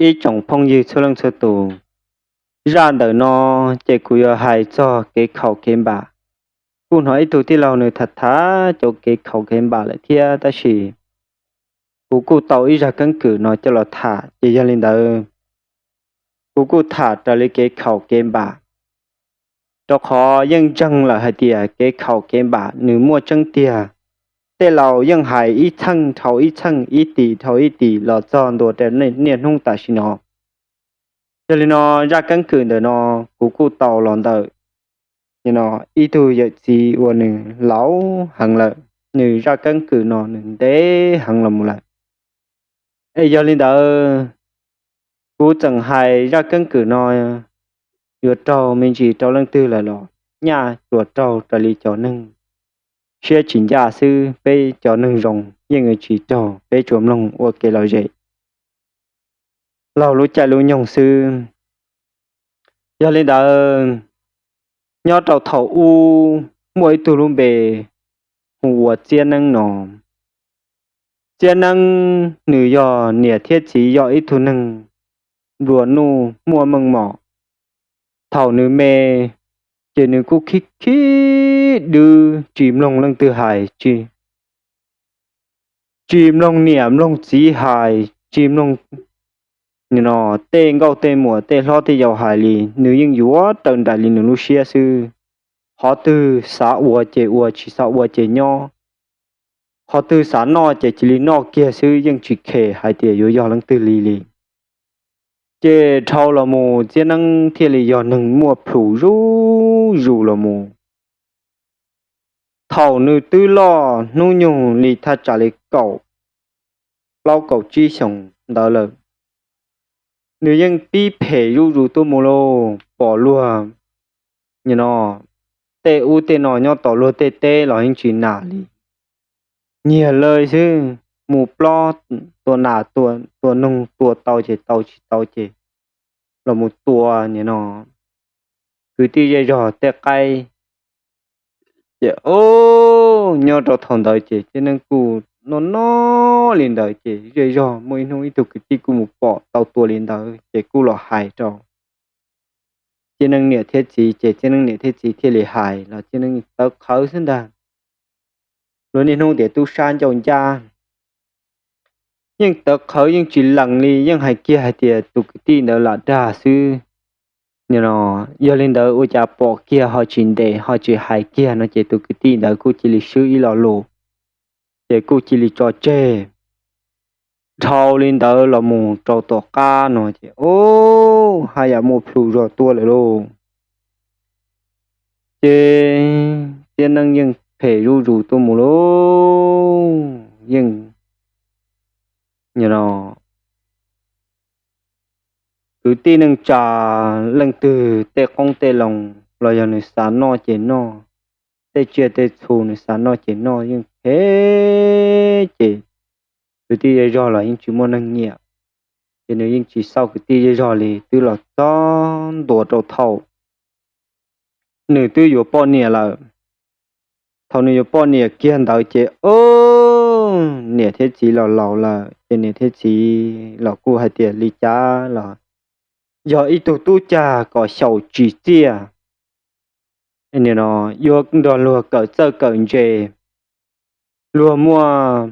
Ib tsoom phooj ywg txhua leej txhua tus, zaj ntawm no ces kuv yuav hais txog kev khaum kev npam. Kuj hnov ib tug tij laug nws tham tham cov kev khaum kev npam lawm thiab, tab sis kuv kuj tau ib zaj keeb kwm no coj los tham, ces yog li ntawd kuv kuj tham raws li kev khaum kev npam, rau qhov yeej ntseeg lawm hais tias kev khaum kev npam nws muaj tseeb tiag. Tej laus yeej hais ib txheej dhau ib txheej, ib tis dhau ib tis los txog ntua rau niaj hnub tam sim no. Yog li no, zaj keeb kwm ntawm no kuv kuj tau los ntawm ib tug yawm txiv uas nws laus heev lawm, nws zaj keeb kwm no nws ntev heev los mus lawm. Es yog li ntawd, kuv tseem hais zaj keeb kwm no yuav raug me ntsis rau leej twg lawm los nyaj tsuas raug raws li cov neeg siab tsis ncaj xwb, peb cov neeg zoo yeej yuav tsis raug, peb tsuas mloog ua kev lom zem laug lub caij lub nyoog xwb. Yog li ntawd, nyob rau thaum ub muaj ib tug lub npe hu ua Txiab Neeb no. Txiab Neeb nws yog niam thiab txiv yog ib tug neeg nplua nuj muaj meej mom. Thaum nws me, ces nws kuj khib khib dwb tsis mloog leej twg hais, tsis mloog niam mloog txiv hais, tsis mloog tej nkauj tej muam tej hlob tej yau hais li, nws yeej yuav raws nraim li nws lub siab xwb. Qhov twg xav ua ces ua, tsis xav ua ces nyob. Qhov twg xav noj ces cia li noj kiag xwb, yeej tsis khes hais tias yuav yog leej twg li li. Ces dhau los mus Txiab Neeb thiaj li yog neeg muaj plhus zuj zus los mus. Thaum nws twb loj hnub nyoog li thaj tsam li kaum plaub kaum tsib xyoos ntawd lawm, nws yeej pib phem zuj zus tuaj mus lauj. Pom luag tej ub tej no nyob tom luag tej teb los yeej tsis nam li, nyiag lawm xwb. Mus plob, tua nas tua noog, tua tau ces tau, tsis tau ces los mus tua nim no kwv tij zej zog tej qaib. Ces nyob rau thaum ntawd ces Txiab Neeb kuj noj noj li ntawd ces zej zog muaj ib hnub ib tug kwv tij kuj mus pom tau tua li ntawd ces kuj los hais rau Txiab Neeb niam thiab txiv, ces Txiab Neeb niam thiab txiv thiaj li hais los Txiab Neeb tawv qhawv xwb ntag. Luag niaj hnub tias tub sab ncauj ncab, yeej tawv qhawv yeej tsis lees li, yeej hais kiag hais tias tus kwv tij ntawd lam dag xwb. Yog li ntawd ua cas pom kiag ho tsis ntes ho tsis hais kiag no ces tus kwv tij ntawd kuj cia li swb ib lo lus, ces kuj cia li tso tseg. Dhau li ntawd los mus rau tom qab no ces haj yam muaj plhus zog tuaj lawm lauj. Ces Txiab Neeb yeej phem zuj zus tuaj mus lauj. Yeej kwv tij neej tsa leej twg tej qoob tej loo los yog nws xav noj ces noj, tej tsiaj tej txhu nws xav noj ces noj, yeej phem ces kwv tij zej zog los yeej tsis muaj neeg nyiam, ces nws yeej tsis xauj kwv tij zej zog li. Twb los txog ntua rau thaum nws twb yuav poj niam lawm. Thaum nws yuav poj niam kiag ntawd ces niam thiab txiv los laus lawm, ces niam thiab txiv los kuj hais tias li cas los yog ib tug tub cag kom xyaum tsim txiaj. Yuav nrog luag kawm txawj kawm ntse, luag muaj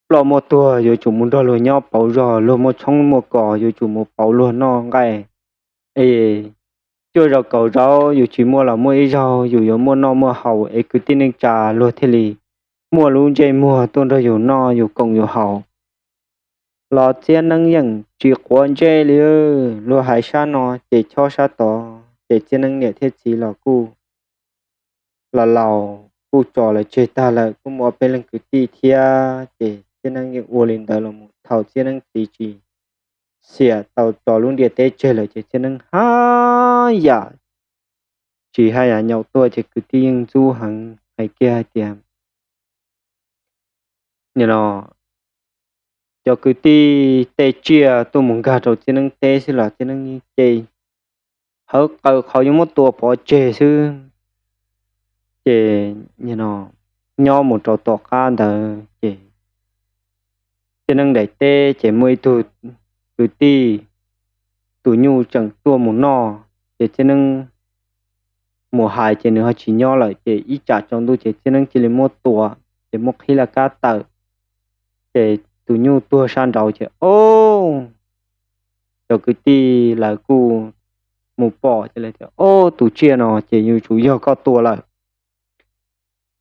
ploj muaj tuag yuav tsum mus nrog luag nyob pauv zog, luag muaj tshoob muaj kos yuav tsum mus pauv luag noj nqaij. Es cuaj zaus kaum zaus yus tsis muaj los muaj ib zaug yus yuav muaj noj muaj haus, es kwv tij neej tsa luag thiaj li muaj lub ntsej muag tuaj nrog yus noj yus koom yus haus. Los Txiab Neeb yeej tsis quav ntsej li, luag hais sab no ces chob sab tod, ces Txiab Neeb niam thiab txiv los kuj los laus kuj tso lawv tseg tag lawm, kuj muaj ob peb leeg kwv tij thiab, ces Txiab Neeb yeej ua li ntawd los mus thaum Txiab Neeb txiv tsis xiam tau tso lub ntiaj teb tseg lawm ces Txiab Neeb haj yam tsis haj yam nyaum tuaj, ces kwv tij yeej ntxub heev hais kiag hais tias nim no cov kwv tij tej tsiaj tuaj mus nkag rau Txiab Neeb teb xwb los Txiab Neeb yeej ce hawv qawv qhov yuav muab tua pov tseg xwb. Ces nyob mus rau tom qab ntawd ces Txiab Neeb daim teb ces muaj ib tug kwv tij, tus nyuj tseem tuaj mus noj ces Txiab Neeb mus hais ces nws ho tsis nyob lawm ces ib tsam tsaus ntuj ces Txiab Neeb cia li muab tua, ces muab qhib laj kab tawm, ces tus nyuj tuag sab nraud ces o, cov kwv tij lawv kuj mus pom ces lawv tias o, tus tsiaj no ces yuav tsum yog koj tua lawm.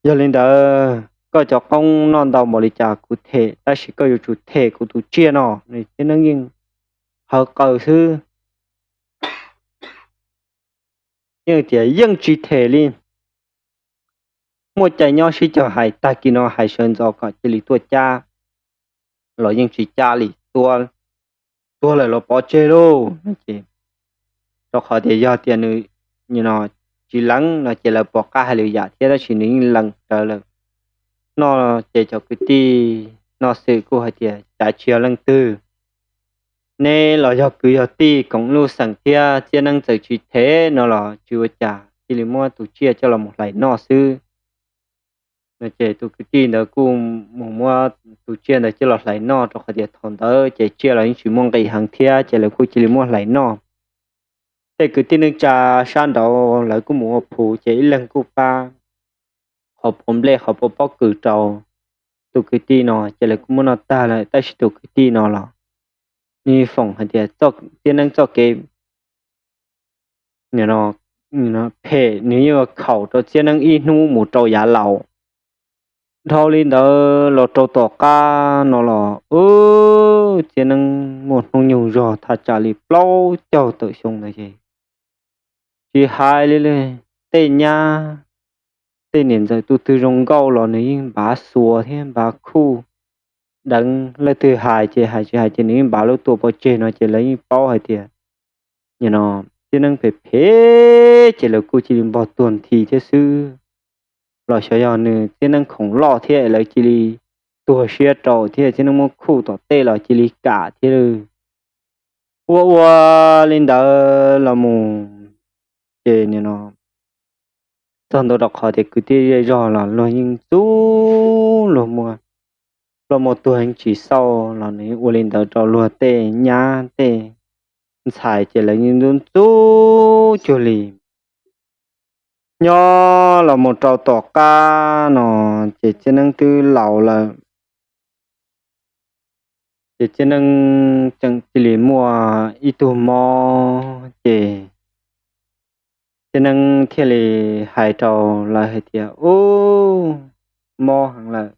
Yog li ntawd koj cov qoob noj ntau npaum li cas kuv them, tab sis koj yuav tsum them kuv tus tsiaj no. Txiab Neeb yeej hawv qawg xwb, yeej tias yeej tsis them li. Muaj cai nyob sib caug hais, tag kis no hais sawv ntxov kom cia li tuaj cab los yeej tsis cab li, tuag lawm los pov tseg lauj. Rau qhov tias yog tias nws tsis lees no ces lawv pom qab hais lwm yam thiab, tab sis nws yeej lees rawv lawm. No ces cov kwv tij no xwm kuj hais tias cas tsis yog leej twg, neb los yog kwv yog tij koom lub xeem thiab, Txiab Neeb txawm tsis them no los tsis ua cas, cia li muab tus tsiaj coj los mus hlais noj xwb. No ces tus kwv tij ntawd kuj mus muab tus tsiaj ntawd coj los hlais noj, rau qhov tias thaum ntawd ces tsiaj los yeej tsis muaj nqis heev thiab ces lawv kuj cia li muab hlais noj. Tej kwv tij neej tsa sab nraud lawv kuj mus ua phuv ces ib leeg kuj pab qhov puav nplej qhov puav pob kws rau tus kwv tij no ces lawv kuj muab noj tag lawm, tab sis tus kwv tij no los nws foom hais tias Txiab Neeb txoj kev phem nws yeej khaum rau Txiab Neeb ib hnub mus rau yav laus. Dhau li ntawd los rau tom qab no los Txiab Neeb muaj hnub nyoog zog thaj tsam li plaub caug tawm xyoo ntawd ces tsis hais li, tej nyab tej niam ntxawm tus twg zoo nkauj los nws yeej npav xuas thiab npav khuj deev, leej twg hais ces hais tsis hais ces nws yeej npav lub tua pov tseg no ces lawv yeej paub hais tias Txiab Neeb phem phem ces lawv kuj cia li npog tuag nthi thiab xwb. Los xyov yog nws Txiab Neeb khoom loj thiab lawv cia li tuag siab rau thiab Txiab Neeb muab khuj tom tej los cia li kam thiab. Ua ua li ntawd los mus ces txog ntua rau qhov tias kwv tij zej zog los luag yeej ntxub luag, luag muaj tuag yeej tsis xauj los nws ua li ntawd rau luag tej nyab tej ntxhais ces lawv yeej ntxub ntxub cuag li. Nyob los mus rau tom qab no ces Txiab Neeb twb laus lawm, ces Txiab Neeb tseem cia li muaj ib tug mob ces Txiab Neeb thiaj li hais rau lawv hais tias ub, mob heev lawm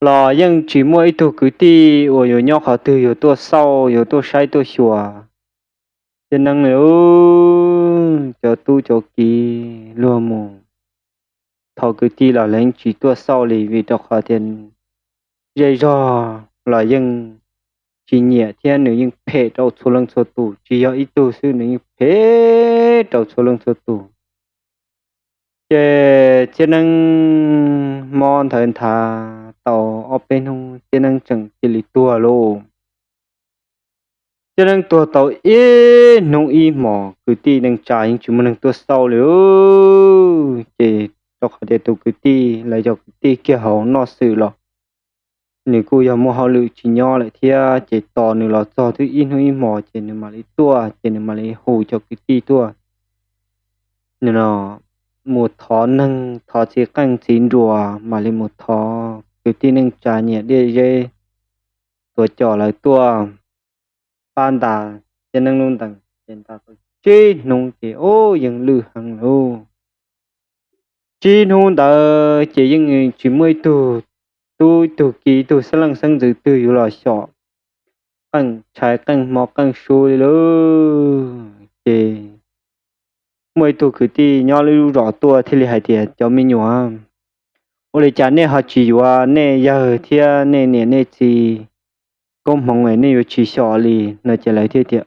los yeej tsis muaj ib tug kwv tij uas yuav nyob qhov twg yuav tuaj xauj yuav tuaj saib tuaj xyuas Txiab Neeb li. Cov tub cov kiv luag mus thov kwv tij los lawv yeej tsis tuaj xauj li vim rau qhov tias zej zog los yeej tsis nyiam thiab nws yeej phem rau txhua leej txhua tus, tsis yog ib tug xwb nws yeej phem rau txhua leej txhua tus. Ces Txiab Neeb mob nthawv nthav tau ob peb hnub Txiab Neeb tseem cia li tuag lauj. Txiab Neeb tuag tau ib hnub ib hmos kwv tij neej tsa yeej tsis muaj neeg tuaj xauj li. Ces rau qhov tias tus kwv tij lawv cov kwv tij kiag hauv noj xwm los nws kuj yog muaj hauj lwm tsis nyob lawm thiab ces tos nws los txog twb ib hnub ib hmos ces nws mam li tuaj ces nws mam li hu cov kwv tij tuaj mus thov neeg thov txiv qeej txiv nruas mam li mus thov kwv tij neej tsa nyiam diaj zeb tuav cos lawv tuaj pab ntas Txiab Neeb lub ntees ces ntas tau tsib hnub ces ub yeej lwj heev lauj. Tsib hnub ntawd ces yeej tsis muaj ib tug tub ib tug kiv ib tug xeeb leej xeeb ntxwv twg yuav los xyom qeej tshais qeej hmo qeej su li lauj. Ces muaj ib tug kwv tij nyob lub zos tuaj thiaj li hais tias cov me nyuam, ua li cas nej ho tsis yuav nej yawg thiab nej niam nej txiv koob hmoov es nej yuav tsis xyom li no ces lawv thiaj tias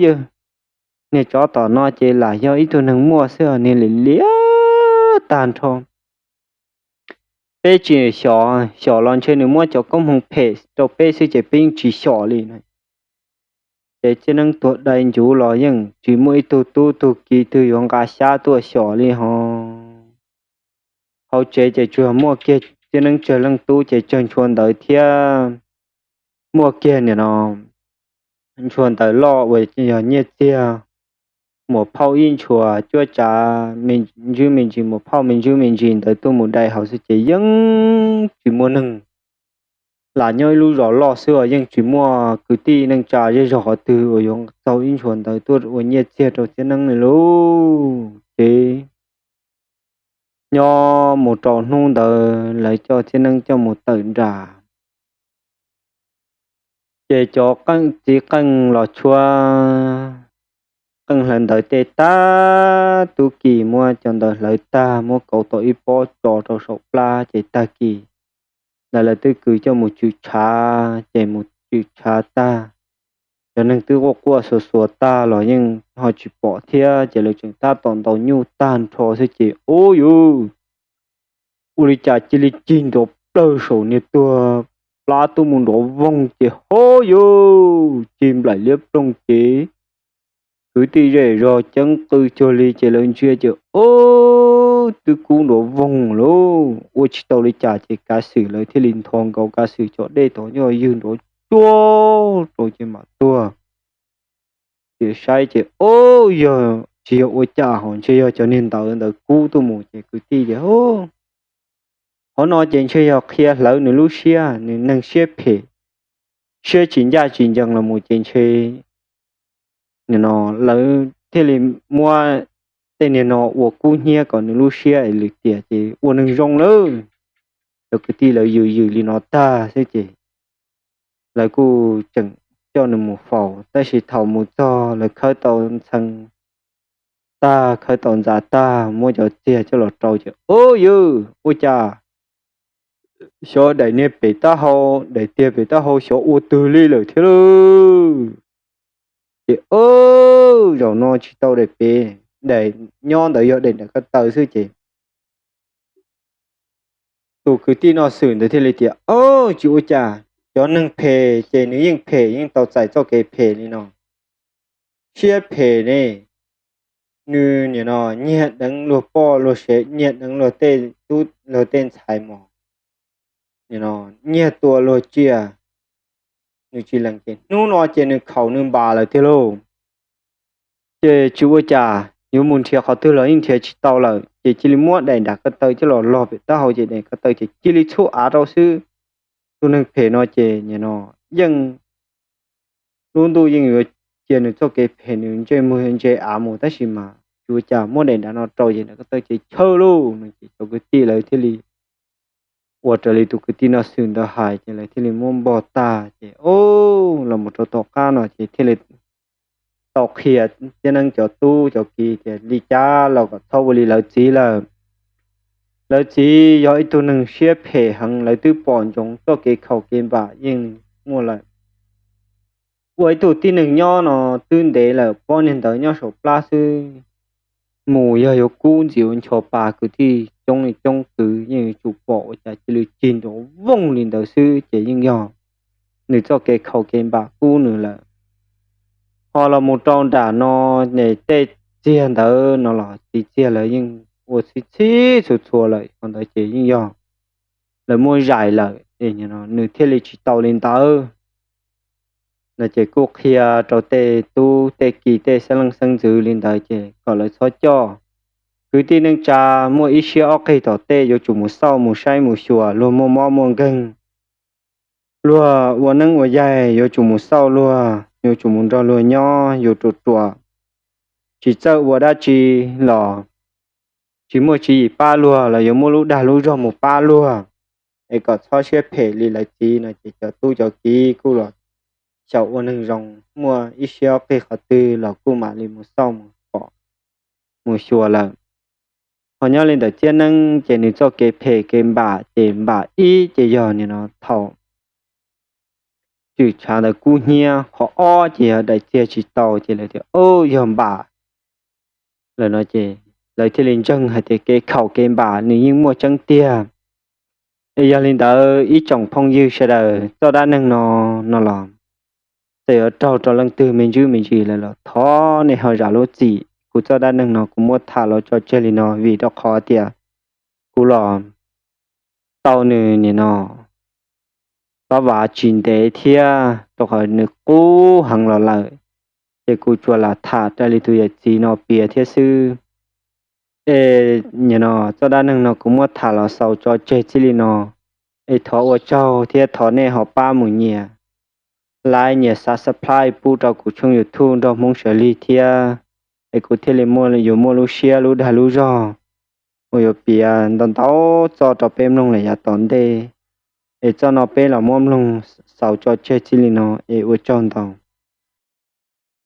yawg, niag tsov tom no ces lam yog ib tug neeg muaj xwb niag li liab tag nrho. Peb tsis xyom, xyom los ntshe nws muab cov koob hmoov phem rau peb xwb ces peb yeej tsis xyom li. Ces Txiab Neeb tuag dai ncuv los yeej tsis muaj ib tug tub tug kiv twg yuav nqa xyab tuaj xyom li ho. Hauv tsev ces tsuas muaj kiag Txiab Neeb tsawg leej tub ces tsawg ntshua ntawd thiab. muaj kiag nim no ntshua ntawv loj uas yog nyiaj txiag, muas phauj ib ntshua cuab tsav me ntsis me ntsis, muas phauj me ntsis me ntsis ntawd tuaj mus dai hauv xwb ces yeej tsis muaj neeg. Lam nyob ib lub zos loj xwb os, yeej tsis muaj kwv tij neej tsa zej zog qhov twg uas yuav txaug ib ntshua ntawv tuaj ua nyiaj txiag rau txiv neeb li lauj. Ces nyob mus rau hnub ntawd lawv coj txiv neeb coj mus tawm nram, ces cov txiv qeej los tshuab qeej hlawv ntawv tej tag, tub ki muab cov ntawv hlawv tag muab kauv tau ib pob tso rau saum plab ces tag kis ntawd lawv twb kwv coj mus tswm tshav, ces mus tswm tshav tag, cov neeg twb quaj quaj xuas xuas tag los yeej ho tsis pom thiab, ces lawv tseem tab tom ntaus nyuj tag nrho xwb ces ub yuv, ua li cas cia li cig nrov plawg saum niag tuag plab tuaj mus nrov voog ces ho yuv, cig nplaim liab ploog ces kwv tij zej zog ceeb qw cuag li ces lawv ntsia ces ub twb kub nrov voog lauj, ua tsis tau li cas ces kav xwm lawv thiaj li ntho nkaus kav xwm cov dej tod nyob ywg nrov tsuag rau ces mam tuag. Ces saib ces ub yog tsis yog ua cas ho ntshe yog cov niag ntawv ntawd kub tuaj mus ces kwv tij tias qhov no ces ntshe yog qhia hlawv nws lub siab, nws neeg siab phem, siab tsis ncaj tsis ncees los mus ces ntshe nim no lawv thiaj li muab tej niag no ua kub hnyiab kom nws lub siab es lwm tiam ces ua neeg zoo lawm. Cov kwv tij lawv yws yws li no tag xwb ces lawv kuj tseem coj nws mus faus, tab sis thaum mus txog lawv khawb tau ntxhee tag, khawb tau ntxa tag, muab cov txiag coj los rau ces ub yuv, ua cas xyov daim niag pem taub hau, daim tiag pem taub hau xyov ua twg li lawm thiab lauj. Ces ub, zaum no tsis tau daim pem, daim nyob ntawd yog daim nram ko taw xwb ces tus kwv tij noj xwm ntawd thiaj li tias, Au, tsis ua cas, cov neeg phem ces nws yeej phem, yeej tau txais txoj kev phem li no. Siab phem ne, nws nim no nyiag deev luag poj luag sev, nyiag deev luag tej tub luag tej ntxhais mos, nim no nyiag tua luag tsiaj, nws tsis lees ces hnub no ces nws khaum nws npas lawm tiag lauj. Ces tsis ua cas, yuav mus nrhiav qhov twg los yeej nrhiav tsis tau lawm, ces cia li muab daim nram ko taw coj los log pem taub hau ces daim ko taw ces cia li txhub av rau xwb. Tus neeg phem no ces nim no yeej lub ntuj yeej yuav cia nws txoj kev phem, nws ntsej muag ntse av mus, tab sis mas tsis ua cas, muab daim nram no rau ces nram ko taw ces chaw lauj no ces cov kwv tij lawv thiaj li ua raws li tus kwv tij noj xwm ntawd hais ces lawv thiaj li muab npog tag ces, o, los mus rau tom qab no ces thiaj li tau qhia txiv neeb cov tub cov kiv tias li cas los kom txhob ua li lawv txiv lawm. Lawv txiv yog ib tug neeg siab phem heev, lawv twb pom ntsoov txoj kev khaum kev npam yeej muaj lawm. Ua ib tug tib neeg nyob no twb ntev lawm, poj niag ntawd nyob saum plab xwb, mus yog yuav kub ntxim ua ncho pa, kwv tij coob li coob kwv yeej yuav tsum pom, ua cas cia li cig nrov voog li ntawd xwb ces yeej yog nws txoj kev khaum kev npam kub nws lawm. Ho los mus rau nram no, tej txiag ntawd no los txiv txiag lawv yeej ua txhij txhij txhua txhua lawm, qhov ntawd ces yeej yog lawv muab zais lawm, nws thiaj li tsis tau li ntawd no ces kuj qhia rau tej tub tej kiv tej xeeb leej xeeb ntxwv li ntawd ces kom lawv txhob coj. Kwv tij neej tsa muaj ib siab ob qig tom tej yuav tsum mus xauj mus saib mus xyuas, luag muaj mob muaj nkeeg, luag ua neeb ua yaig yuav tsum mus xauj luag, yuav tsum mus nrog luag nyob, yuav ruam ruam, tsis txawj ua dab tsi los tsis muaj tswv yim pab luag los yuav muab lub dag lub zog mus pab luag, es kom txhob siab phem li lawv txiv no ces cov tub cov kiv kuj los xyaum ua neeg zoo, muaj ib siab ob qig qhov twg los kuj mam li mus xauj mus pom mus xyuas lawm. Ho nyob li ntawm txiab neeb ces nws txoj kev phem kev npam ces npam ib ces yog nim no thaum tswm tshav ntawd kub hnyiab, qhov ob ces yog daim txiag tsis tau ces lawv tias, o, yog npam lawm no ces lawv thiaj li ntseeg hais tias kev khaum kev npam nws yeej muaj tseeb tiag. Es yog li ntawd ib tsoom phooj ywg sawv daws, txoj dab neeg no no los txawm yuav raug rau leej twg me ntsis me ntsis lawm los thov nej ho zam lub txim. Kuv txoj dab neeg no kuv muab tham los tso tseg li no vim rau qhov tias kuv los tau nws nim no pab vav tsis ntev thiab, rau qhov nws qub heev los lawm, ces kuv tsuas lam tham raws li tus yawm txiv no piav thiab xwb. Es nim no txoj dab neeg no kuv muab tham los xaus tso tseg txij li no, es thov ua tsaug thiab thov nej ho pab mus nyiam like, nyiam subscribe pub rau kuv tshooj YouTube Nraug Hmoob Sawv Lig thiab, es kuv thiaj li yuav muaj lub siab lub dag lub zog uas yuav piav ntau ntau txoj rau peb mloog lawm yav tom ntej. Es txoj no peb los muab mloog xaus tso tseg txij li no, es ua tsaug ntau.